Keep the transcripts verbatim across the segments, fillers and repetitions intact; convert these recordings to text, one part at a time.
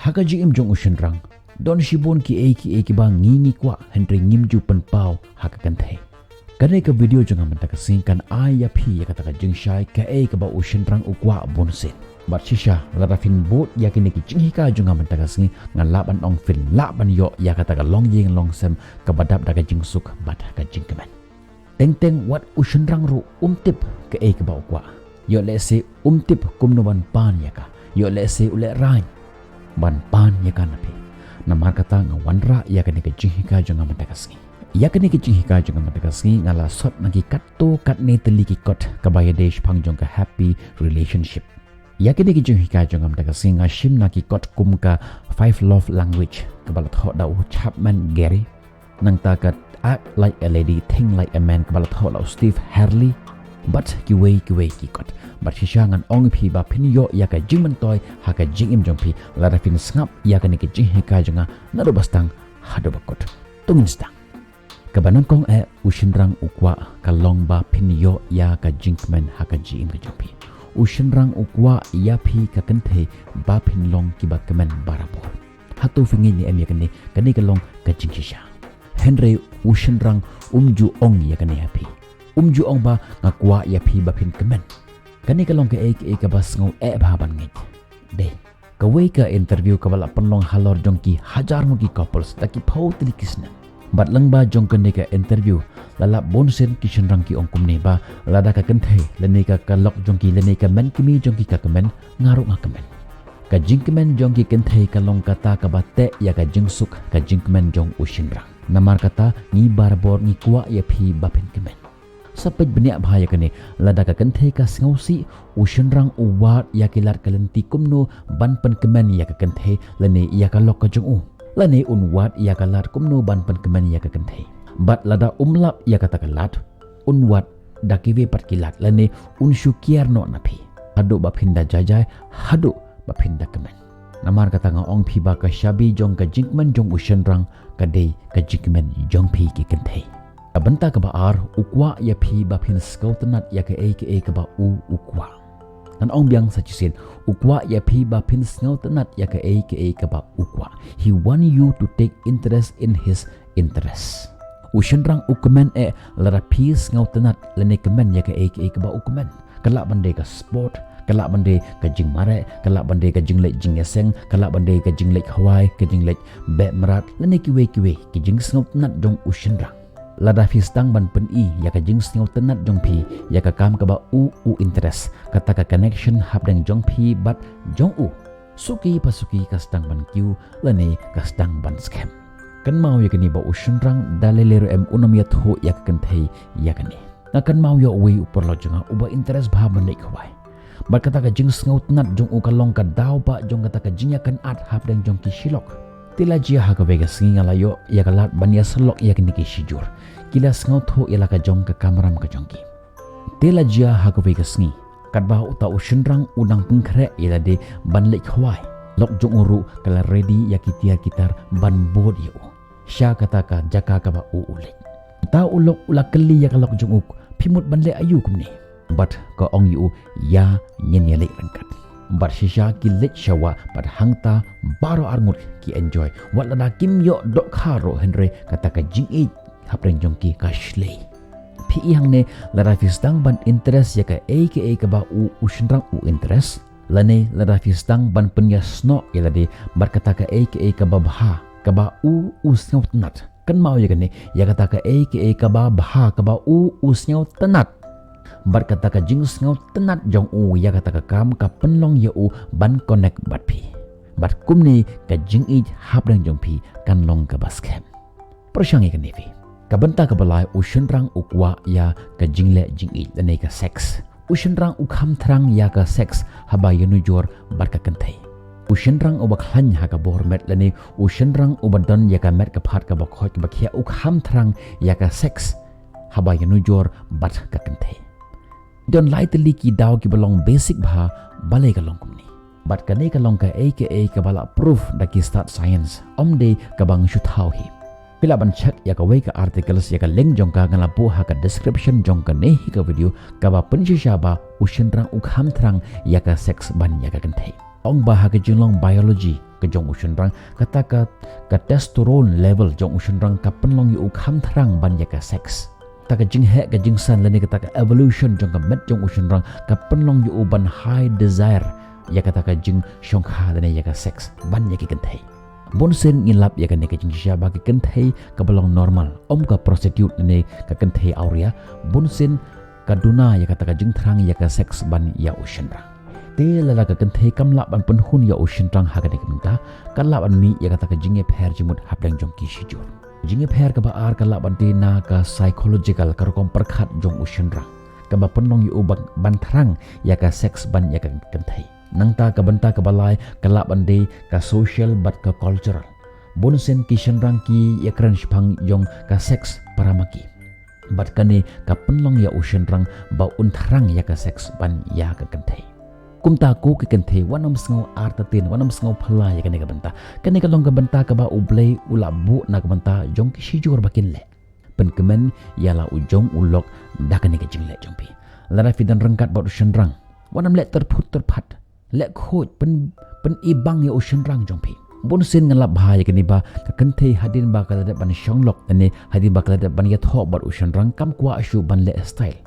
Ha ka jingim jong u shynrang, don shibun kiei kiei kiba ngi ngi kwah hynrei ngim ju pynpaw ha ka kynthei. Kane ka video jong nga mynta ka sngi kan ai ïa phi ïa kata ka jingshai kaei kaba u shynrang u kwah bunsien. Bad shisha, lada phin bud ïa kine ki jinghikai jong nga mynta ka sngi, nga lah ban ong phin lah ban ïoh ïa kata ka longïing longsem kaba dap da ka jingsuk bad ka jingkmen. Teng teng wat u shynrang ruh um tip kaei kaba u kwah. Ïoh lehse um tip kumno ban pan ïa ka. Ïoh lehse u lehraiñ ban pan ïa ka na phi. Namar kata nga wanrah ïa kane ka jinghikai jong nga mynta ka sngi. Ïa kane ka jinghikai jong nga mynta ka sngi nga la sot na ki katto katne tylli ki kot kaba ïadei shaphang jong ka happy relationship. Ïa kine ki jinghikai jong nga mynta ka sngi nga shim na ki kot kum ka Five Love Language kaba la thoh da u Chapman Gary. Nangta ka Act Like a Lady, Think Like a Man kaba la thoh da u Steve Harley. Bad kiwei kiwei ki kot. Bad shisha ngan ong ïa phi ba phin ïoh ïa ka jingmyntoi ha ka jingim jong phi lada phin sngap ïa kine ki jinghikai jong nga naduh ba sdang haduh ba kut. To ngin sdang. Kaba nyngkong eh u shynrang u kwah ka long ba phin ïoh ïa ka jingkmen ha ka jingim ka jong phi. U shynrang u kwah ïa phi ka kynthei ba phin long kiba kmen barabor. Hato phi ngeit ne em ïa kane, kane ka long ka jingshisha. Hynrei u shynrang um ju ong ïa kane ha phi. Um ju ong ba nga kwah ïa phi ba phin kmen. Kane ka long kaei kaei kaba sngew eh bha ban ngeit. Dei. Kawei ka interview kaba la pynlong halor jong ki hajar ngut ki couples da ki phew tylli ki snem. Bad lyngba jong kane ka interview la lap bunsien ki shynrang ki ong kumne ba lada ka kynthei lane ka, ka lok jong ki lane ka men kmie jong ki ka kmen, nga ruh nga kmen. Ka jingkmen jong ki kynthei ka long kata kaba teh ïa ka jingsuk ka jingkmen jong u shynrang. Namar kata ngi barabor ngi kwah ïa phi ba phin kmen. Sa peit bniah bha ïa kane, lada ka kynthei ka sngewsih, u shynrang u wad ïa ki lad ka lynti kumno ban pynkmen ïa ka kynthei lane ïa ka lok ka jong u. Lane un wad ïa ka lad kumno ban pynkmen ïa ka kynthei. Bad lada um lap ïa kata ka lad, un wad da kiwei pat ki lad lane un shu kiar noh na phi. Haduh ba phin da jai jai, haduh ba phin da kmen. Namar kata nga ong phi ba ka shabi jong ka jingkmen jong u shynrang ka dei ka jingkmen jong phi ki kynthei. Ka bynta kaba ar, u kwah ïa phi ba phin sngewtynnat ïa kaei kaei kaba u u kwah. Ngan ong biang sa shisien, u kwah ïa phi ba phin sngewtynnat ïa kaei kaei kaba u kwah. He want you to take interest in his interest. U shynrang u kmen eh lada phi sngewtynnat lane kmen ïa kaei kaei kaba u kmen. Ka lah ban dei ka sport, ka lah ban dei ka jingmareh, ka lah ban dei ka jingleit jingïaseng, ka lah ban dei ka jingleit khwai, ka jingleit beh mrad, lane kiwei kiwei ki jingsngewtynnat jong u shynrang. Lada phi sdang ban pyni ïa ka jingsngewtynnat jong phi ïa ka kam kaba u u interest, kata ka connection hapdeng jong phi bad jong u, suki pa suki ka sdang ban kiew lane ka sdang ban skhem. Kynmaw ïa kane ba u shynrang da lei lei ruh em un ym ïathuh ïa ka kynthei ïa kane. Nga kynmaw ïa uwei u paralok jong nga uba interest bha ban leit khwai. Bad kata ka jingsngewtynnat jong u ka long ka daw ba jong kata ka jingïakynad hapdeng jong ki shilok. Te la jia ha kawei ka sngi nga la ïoh ïa ka lad ban ïasyllok ïa kine ki shijur. Ki la sngewthuh ïa la ka jong ka kamram ka jong ki. Te la jia ha kawei ka sngi, katba uta u shynrang u dang pynkhreh ïa lade ban leit khwai, lok jong u ruh ka la ready ïa ki tiar ki tar ban bud ïa u sha kata ka jaka kaba u u leit. Uta u lok u la kylli ïa ka lok jong u, phi mut ban leit aïu kumne? Bad ka ong ïa u, ïa ngin ïa leit ryngkat. Bad shisha ki leit sha wah bad hangta baroh arngut ki enjoy. Wat lada kim ïoh dohkha ruh hynrei kata ka jingïeit hapdeng jong ki ka shlei. Phi i hangne, lada phi sdang ban interest ïa kaei kaei kaba u u shynrang u interest, lane lada phi sdang ban pynïasnoh ïa lade bad kata kaei kaei kaba bha kaba u u sngewtynnat. Kynmaw ïa kane, ïa kata kaei kaei kaba bha kaba u u sngewtynnat. Bad kata ka jingsngewtynnat jong u ïa kata ka kam ka pynlong ïa u ban connect bad phi. Bad kumne ka jingïeit hapdeng jong phi kan long kaba skhem. Pyrshang ïa kane phi. Ka bynta kaba lai, u shynrang u kwah ïa ka jingleh jingïeit lane ka sex. U shynrang u kham thrang ïa ka sex haba ïanujor bad ka kynthei. U shynrang uba khlaiñ ha ka bor met lane u shynrang uba don ïa ka met ka phad kaba khoit kaba khiah u kham thrang ïa ka sex haba ïanujor bad ka kynthei. Don lai tylli ki daw kiba long basic bha, balei ka long kumne. Bad kane ka long kaei kaei kaba la proof da ki stad science, ym dei kaba nga shu thaw hi. Phi lah ban check ïa kawei ka articles ïa ka link jong ka nga la buh ha ka description jong kane hi ka video kaba pynshisha ba u shynrang u kham thrang ïa ka sex ban ïa ka kynthei. Ong ba ha ka jinglong biology, ka jong u shynrang, kata ka, ka testosterone level jong u shynrang ka pynlong ïa u kham thrang ban ïa ka sex. Kata ka jingheh ka jingsan lane kata ka evolution jong ka met jong u shynrang ka pynlong ïa u ban high desire ïa kata ka jingshongkha lane ïa ka sex ban ïa ki kynthei. Bun sien ngi lap ïa kane ka jingshisha ba ki kynthei kaba long normal, ym ka prostitute lane ka kynthei awria, bun sien ka duna ïa kata ka jingthrang ïa ka sex ban ïa u shynrang. Te lada ka kynthei kam lah ban pynhun ïa u shynrang ha kane ka bynta, ka lah ban mih ïa kata ka jingïapher jingmut hapdeng jong ki shijur. Jingïapher kaba ar ka lah ban dei na ka psychological, ka rukom pyrkhat jong u shynrang, kaba pynlong ïa u ban, ban thrang ïa ka sex ban ïa ka kynthei. Nangta ka bynta kaba lai ka lah ban dei ka social bad ka cultural. Bun sien ki shynrang ki ïakren shaphang jong ka sex para ma ki. Bad kane ka pynlong ïa u shynrang ba un thrang ïa ka sex ban ïa ka kynthei. Kumta ko ki kynthei, wat nym sngew artatien, wat nym sngew phylla ïa kane ka bynta. Kane ka long ka bynta kaba U Blei u la buh na ka bynta jong ki shijur ba kin leh. Pynkmen ïa la u jong u lok da kane ka jingleh jong phi. Lada phi don ryngkat bad u shynrang, wat nym leh tyrphut tyrphat. Leh khuid, pyn, pyn-i bang ïa u shynrang jong phi. Bun sien ngi lap bha ïa kane ba ka kynthei hadien ba ka la dep ban shong lok, lane hadien ba ka la dep ban ïathoh bad u shynrang kam kwah shuh ban leh style.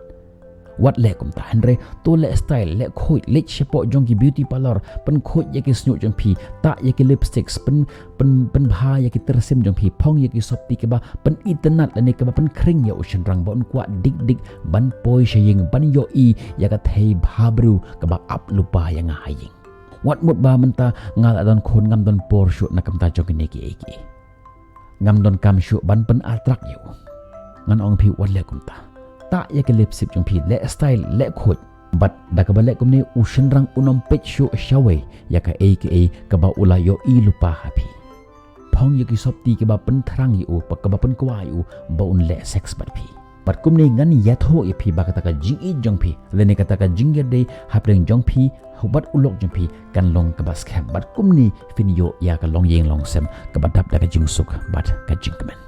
Wat leh kumta, hynrei to leh style, leh khuid, leit shapoh jong ki beauty parlour, pynkhuid ïa ki shñiuh jong phi, tah ïa ki lipsticks, pyn, pyn, pynbha ïa ki tyrsim jong phi, phong ïa ki sopti kaba pynitynnad lane kaba pynkhring ïa u shynrang ba un kwah dik dik ban poi sha ïing ban ïohi ïa ka thei bhabriew kaba ap lypa ïa nga ha ïing. Wat mut ba mynta nga la don khun, ngam don por shuh na ka bynta jong kine kiei kiei. Ngam donkam shuh ban pyn-attract ïa u. Ngan ong phi wat leh kumta. Tah ïa ki lipstick jong phi, leh style, leh khuid. Bad da kaba leh kumne u shynrang un ym peit shuh shawei ïa kaei kaei kaba u la ïohi lypa ha phi. Phong ïa ki sopti kaba pynthrang ïa u, ba kaba pynkwah ïa u ba un leh sex bad phi. Bad kumne ngan ïathuh ïa phi ba kata ka jingïeit jong phi, lane kata ka jingïadei hapdeng jong phi bad u lok jong phi kan long kaba skhem. Bad kumne phin ïoh ïa ka longïing longsem kaba dap da ka jingsuk bad ka jingkmen.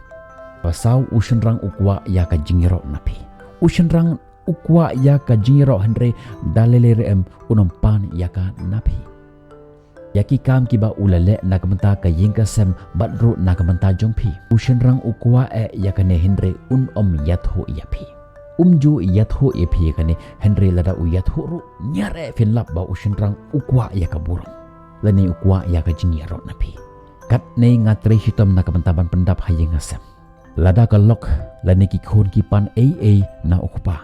Ba saw, u shynrang u kwah ïa ka jingïaroh na phi. U shynrang u kwah ïa ka jingïaroh, hynrei da lei lei ruh em un ym pan ïa ka na phi. Ïa ki kam kiba u la leh na ka bynta ka ïing ka sem bad ruh na ka bynta jong phi. U shynrang u kwah eh ïa kane, hynrei un ym ïathuh ïa phi. Um ju ïathuh ïa phi ïa kane, hynrei lada u ïathuh ruh, ñiar eh phin lap ba u shynrang u kwah ïa ka burom, lane u kwah ïa ka jingïaroh na phi. Katne nga trei shitom na ka bynta ban pyndap ha ïing ha sem. Lada ka lok lane ki khun ki pan ei ei na u kpa,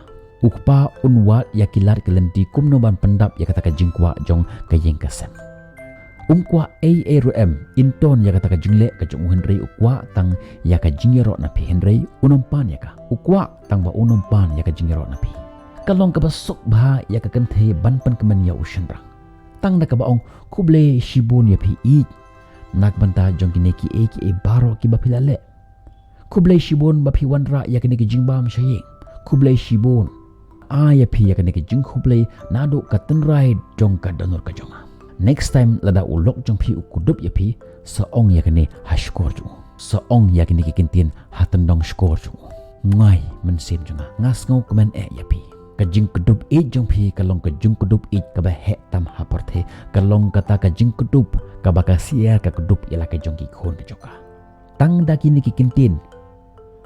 u kpa un wad ïa ki lad ki lynti kumno ban pyndap ïa kata ka jingkwah jong ka ïing ka sem. Um kwah ei ei ruh em, in ton ïa kata ka jingleh ka jong u, hynrei u kwah tang ïa ka jingïaroh na phi, hynrei un ym pan ïa ka. U kwah tang ba un ym pan ïa ka jingïaroh na phi. Ka long kaba suk bha ïa ka kynthei ban pynkmen ïa u shynrang. Tang da kaba ong, khublei shibun ïa phi ïeit na ka bynta jong kine kiei kiei baroh kiba phi la leh. Khublei shibun ba phi wanrah ïa kane ka jingbam sha ïing. Khublei shibun. Ai ïa phi ïa kane ka jingkhublei naduh ka tynrai jong ka dohnud ka jong nga. Next time lada u lok jong phi u kdup ïa phi, sa ong ïa kane ha shkor jong u. Sa ong ïa kine ki kyntien ha tyndong shkor jong u. Ngai mynsiem jong nga, nga sngewkmen eh ïa phi. Ka jingkdup ïeit jong phi ka long ka jingkdup ïeit kaba heh tam ha pyrthei. Ka long kata ka jingkdup kaba ka syiar ka kdup ïa la ka jong ki khun ka jong ka. Tang da kine ki kyntien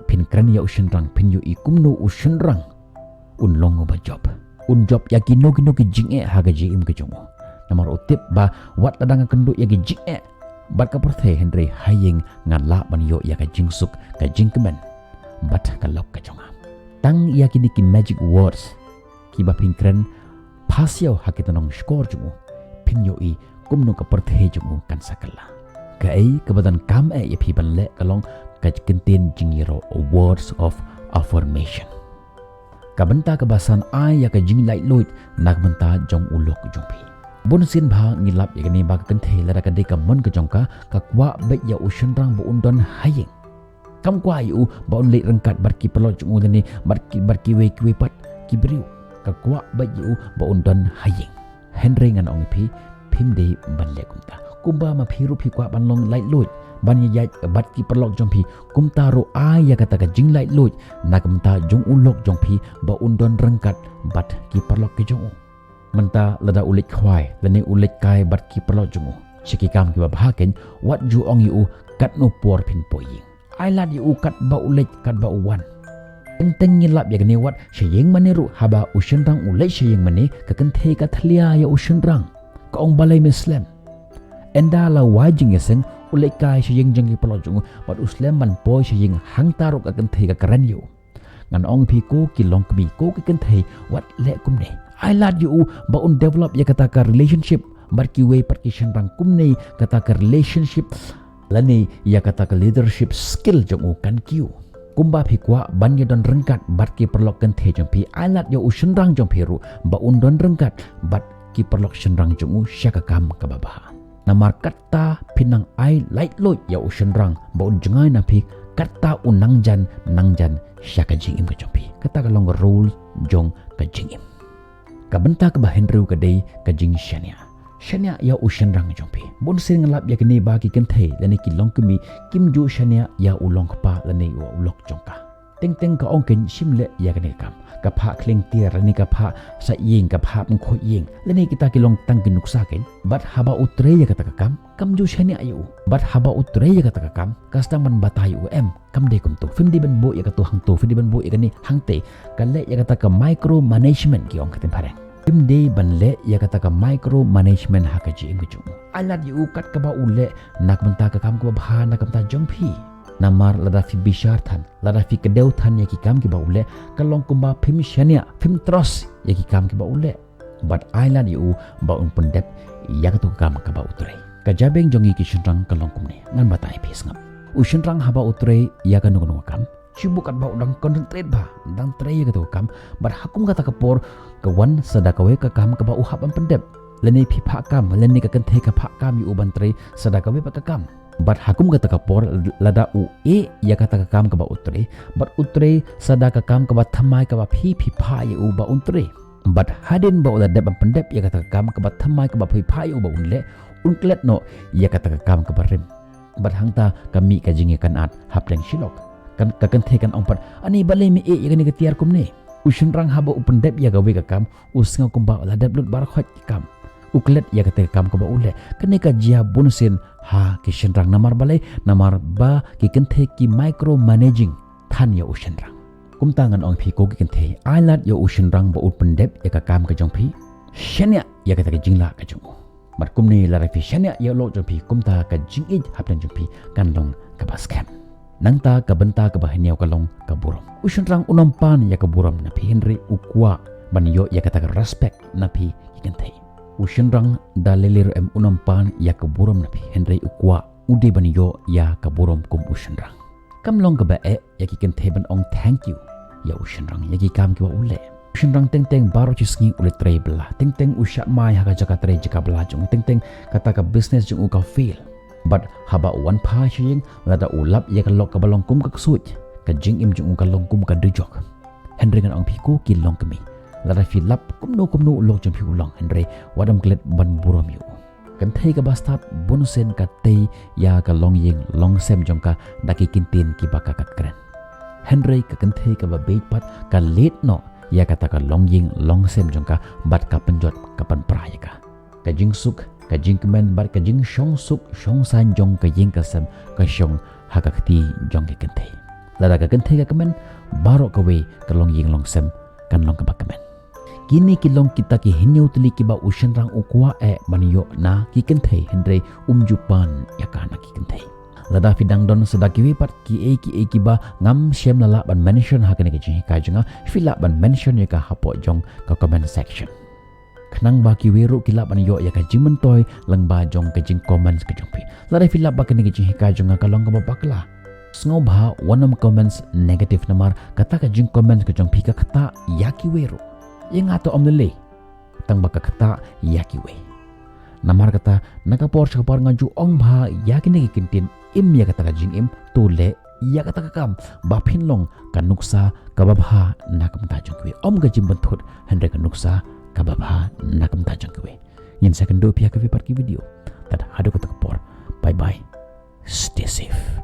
phin kren ïa u shynrang, phin ïohi kumno u shynrang un long uba jop. Un jop ïa kino kino ki jingeh ha ka jingim ka jong u. Namar u tip ba wat lada nga kynduh ïa ki jingeh bad ka pyrthei, hynrei ha ïing ngan lah ban ïoh ïa ka jingsuk, ka jingkmen bad ka lok ka jong nga. Tang ïa kine ki magic words kiba phin kren phasiaw ha ki tyndong shkor jong u, phin ïohi kumno ka pyrthei jong u kan sa kylla. Kaei kaba donkam eh ïa phi ban leh ka long ka kyntien jingïaroh, words of affirmation. Ka bynta kaba san, ai ïa ka jinglaitluid na ka bynta jong u lok jong phi. Bun sien bha ngi lap ïa kane ba ka kynthei lada ka dei ka mon ka jong ka, ka kwah beit ïa u shynrang ba un don ha ïing. Kam kwah ïa u ba un leit ryngkat bad ki paralok jong u lane bad ki, bad kiwei kiwei pat ki briew. Ka kwah beit ïa u ba un don ha ïing. Hynrei ngan ong ïa phi, phim dei ban leh kumta. Kumba ma phi ruh phi kwah ban long laitluid, ban ïaid bad ki paralok jong phi, kumta ruh ai ïa kata ka jinglaitluid na ka bynta jong u lok jong phi ba un don ryngkat bad ki paralok ki jong u. Mynta lada u leit khwai lane u leit kai bad ki paralok jong u, Sha ki kam kiba bha kein, wat ju ong ïa u katno por phin poi ïing. Ai lad ïa u katba u leit katba u wan. Teng teng ngi lap ïa kane, wat sha ïing mane ruh haba u shynrang u leit sha ïing mane, ka kynthei ka thlia ïa u shynrang. Ka ong, balei me slem? Ynda la wai jingïaseng, u leit kai sha ïing jong ki paralok jong u, bad u slem ban poi sha ïing, hangta ruh ka kynthei ka kren ïa u. Ngan ong phi, ko ki longkmie, ko ki kynthei, wat leh kumne. Ai lad ïa u ba un develop ïa kata ka relationship bad kiwei pat ki shynrang, kumne kata ka relationship lane ïa kata ka leadership skill jong u kan kiew. Kumba phi kwah ban ïadon ryngkat bad ki paralok kynthei jong phi, ai lad ïa u shynrang jong phi ruh ba un don ryngkat bad ki paralok shynrang jong u sha ka kam kaba bha. Namar katta phin nang ai laitluid ïa u shynrang ba un jngai na phi, katta un nang jan nang jan sha ka jingim ka jong phi. Kata ka long ka rule jong ka jingim. Ka bynta kaba hynriew ka dei ka jingshaniah. Shaniah ïa u shynrang jong phi. Bun sien ngi lap ïa kane ba ki kynthei lane ki longkmie kim ju shaniah ïa u longkpa lane ïa u lok jong ka. Teng teng ka ong, kein shim leh ïa kane ka kam. Ka phah khlieng tiar lane ka phah sah ïing, ka phah pynkhuid ïing. Lane kita ki long tang ki nuksa kein. Bad haba u trei ïa kata ka kam, kam ju shaniah ïa u. Bad haba u trei ïa kata ka kam, ka sdang ban batai ïa u, em, kam dei kumto. Phim dei ban buh ïa kato hangto, phim dei ban buh ïa kane hangtei. Ka leh ïa kata ka micro management ki ong ka ktien phareng. Phim dei ban leh ïa kata ka micro management ha ka jingim ka jong u. Ai lad ïa u kat kaba u leh na ka bynta ka kam kaba bha na ka bynta jong phi. Namar lada phi bishar than, lada phi kdew than ïa ki kam kiba u leh, ka long kumba phim shaniah, phim trust ïa ki kam kiba u leh. Bad ai lad ïa u ba un pyndep ïa kato ka kam kaba u trei. Ka jabieng jong ngi ki shynrang ka long kumne, ngan batai phi sngap. U shynrang haba u trei ïa kano kano ka kam, shu buh katba u dang concentrate bha, dang trei ïa kato ka kam, bad ha kum kata ka por ka wan sa da kawei ka kam kaba u hap ban pyndep. Lane phi phah kam, lane ka kynthei ka phah kam ïa u ban trei sa da kawei pat ka kam. Bad ha kum kata ka por, lada u ïeh ïa kata ka kam kaba u trei, bad u trei sa da ka kam kaba thymmai kaba phi phi phah ïa u ba un trei. Bad hadien ba u la dep ban pyndep ïa kata ka kam kaba thymmai kaba phi phah ïa u ba un leh, un klet noh ïa kata ka kam kaba rim. Bad hangta ka mih ka jingïakynad hapdeng shi lok. Kan, ka kynthei kan ong pat, ani balei me ïeh ïa kane ka tiar kumne? U shynrang haba u pyndep ïa kawei ka kam, u sngew kumba u la dep lut baroh khoit ki kam. U klet ïa kata ka kam kaba u leh. Kane ka jia bun sien ha ki shynrang, namar balei? Namar ba ki kynthei ki micro managing than ïa u shynrang. Kumta ngan ong phi, ko ki kynthei, ai lad ïa u shynrang ba un pyndep ïa ka kam ka jong phi. Shaniah ïa kata ka jinglah ka jong u. Bad kumne lada phi shaniah ïa u lok jong phi, kumta ka jingïeit hapdeng jong phi kan long kaba skhem. Nangta ka bynta kaba hynñiew ka long ka burom. U shynrang um pan ïa ka burom na phi, hynrei u kwah ban ïoh ïa kata ka respect na phi ki kynthei. U shynrang da lei lei ruh em um pan ïa ka burom na phi, hynrei u kwah u dei ban ïoh ïa ka burom kum u shynrang. Kam long kaba eh ïa ki kynthei ban ong thank you ïa u shynrang ïa ki kam kiba u leh. U shynrang teng teng baroh shi sngi u leit trei bylla, teng teng u shah mai ha ka jaka trei jaka bylla jong u, teng teng kata ka business jong u ka fail. Bad haba u wan phai sha ïing, lada u lap ïa ka lok kaba long kum ka ksuid, ka jingim jong u ka long kum ka dujok. Hynrei ngan ong phi, ko ki longkmie, lada phi lap kumno kumno u lok jong phi u long, hynrei wat ym klet ban burom ïa u. Kynthei kaba stad bun sien ka tei ïa ka longïing longsem jong ka da ki kyntien kiba ka kren. Hynrei ka kynthei kaba bieit pat ka leit noh ïa kata ka longïing longsem jong ka bad ka pynjot, ka pynpra ïa ka. Ka jingsuk, ka jingkmen bad ka jingshong suk shong saiñ jong ka ïing ka sem ka shong ha ka kti jong ki kynthei. Lada ka kynthei ka kmen, baroh kawei ka longïing longsem kan long kaba kmen. Kine ki long kita ki hynñiew tylli kiba u shynrang u kwah eh ban ïoh na ki kynthei, hynrei um ju pan ïa ka na ki kynthei. Lada phi dang don sa da kiwei pat kiei kiei kiba ngam shym la lah ban mention ha kane ka jinghikai jong nga, phi lah ban mention ïa ka hapoh jong ka comment section. Khnang ba kiwei ruh ki lah ban ïoh ïa ka jingmyntoi lyngba jong ka jingcomment ka jong phi. Lada phi lap ba kane ka jinghikai jong nga ka long kaba bakla, sngewbha wat nym comment negative, namar kata ka jingcomment ka jong phi ka ktah ïa kiwei ruh. Ïa nga to ym lei lei, tang ba ka ktah ïa kiwei. Namar kata, na ka por sha ka por nga ju ong bha ïa kine ki kyntien, im ïa kata ka jingim, to leh ïa kata ka kam ba phin long ka nuksa kaba bha na ka bynta jong kiwei. Ym ka jingpynthut, hynrei ka nuksa kaba bha na ka bynta jong kiwei. Ngin sa ïakynduh phi ha kawei pat ki video. Tad haduh kata ka por, bye bye, stay safe.